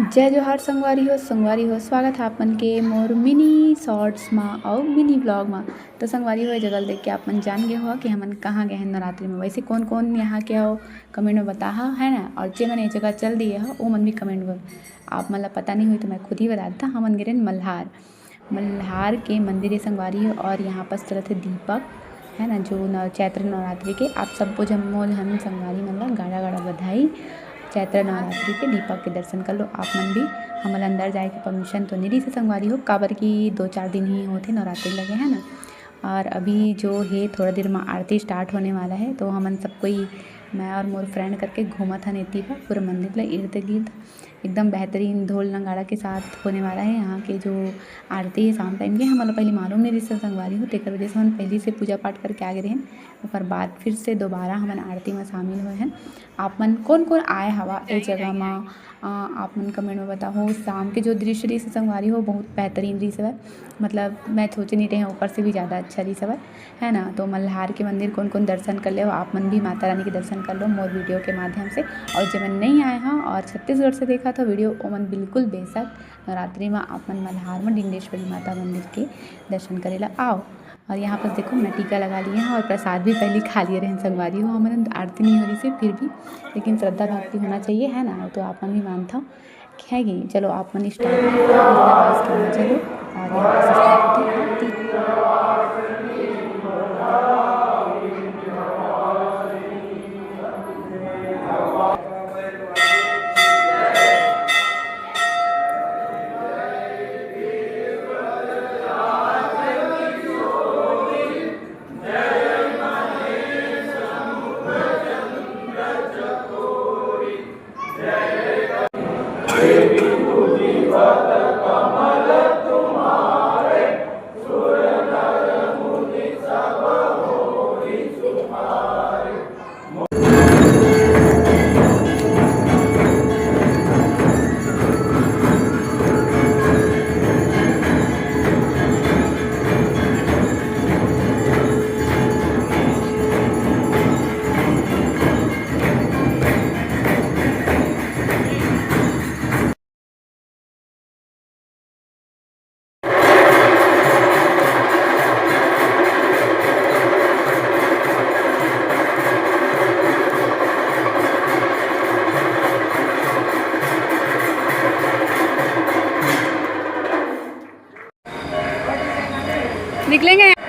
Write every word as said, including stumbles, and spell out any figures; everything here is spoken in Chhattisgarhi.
जय जोहार संगवारी हो, संगवारी हो, स्वागत है आप मन के मोर mini shorts मा अउ mini vlog मा। तो संगवारी हो, ये जगह ल देख के आप मन जान गए हो कि हमन कहाँ गए हैं नवरात्रि में। वैसे कौन कौन यहाँ के हो, comment में बताहा, है ना। और जे मन ये जगह चल दिए हो, वो मन भी comment में। आप मन ला पता नहीं हुई तो मैं खुद ही बता देता, हमन गे रहेन मल्हार। मल्हार के मंदिर हे संगवारी हो, और यहाँ पास चलत हे दीपक, है ना, जो न-, चैत्र नवरात्रि के। आप सबो जम्मो झन संगवारी मन ला गाड़ा गाड़ा बधाई। चैत्र नवरात्रि के दीपक के दर्शन कर लो आप मन भी। हमन ला अंदर जाए के permission तो नहीं रहिस हे संगवारी हो, काबर कि दो चार दिन ही होथे नवरात्रि लगे, है ना। और अभी जो है थोड़ा देर में आरती start होने वाला है, तो हमन सब कोई, मैं और मोर friend करके घूमत हन एती बर पूरे मंदिर ला इर्द गिर्द। एकदम बेहतरीन ढोल नगाड़ा के साथ होने वाला है यहाँ के जो आरती है शाम time के। हमन ला पहली मालूम नहीं रहिस हे संगवारी हो, तेकर वजह से हमन पहली से पूजा पाठ करके आ गए रहेन। ओकर बाद फिर से दोबारा हमन आरती में शामिल हुए हैं। आप मन कौन कौन आए हवा ए जगह में, अ, आप मन comment में बताओ। शाम के जो दृश्य रहिस हे संगवारी हो, बहुत बेहतरीन रहिस हवय। मतलब मैं सोचे नहीं रहे, ऊपर से भी ज़्यादा अच्छा रहिस हवय, है ना। तो मल्हार के मंदिर कौन कौन दर्शन कर ले हो आप मन भी, माता रानी के दर्शन कर लो मोर video के माध्यम से। और जे मन नहीं आए हो और छत्तीसगढ़ से देखा तो video, ओमन बिल्कुल बेशक नवरात्रि में आप मन मल्हार में डिंडेश्वरी माता मंदिर के दर्शन करे ला आओ। और यहाँ पर देखो, मैं टीका लगा लिए हैं और प्रसाद भी पहले खा लिए रहेन संगवारी हो। हमन आरती नहीं हो रहिस हे फिर भी, लेकिन श्रद्धा भक्ति होना चाहिए, है ना। तो आप मन भी मानता हो, है कि चलो आप मन start करो, चलो। और यहाँ पर start होती है आरती। निकलेंगे।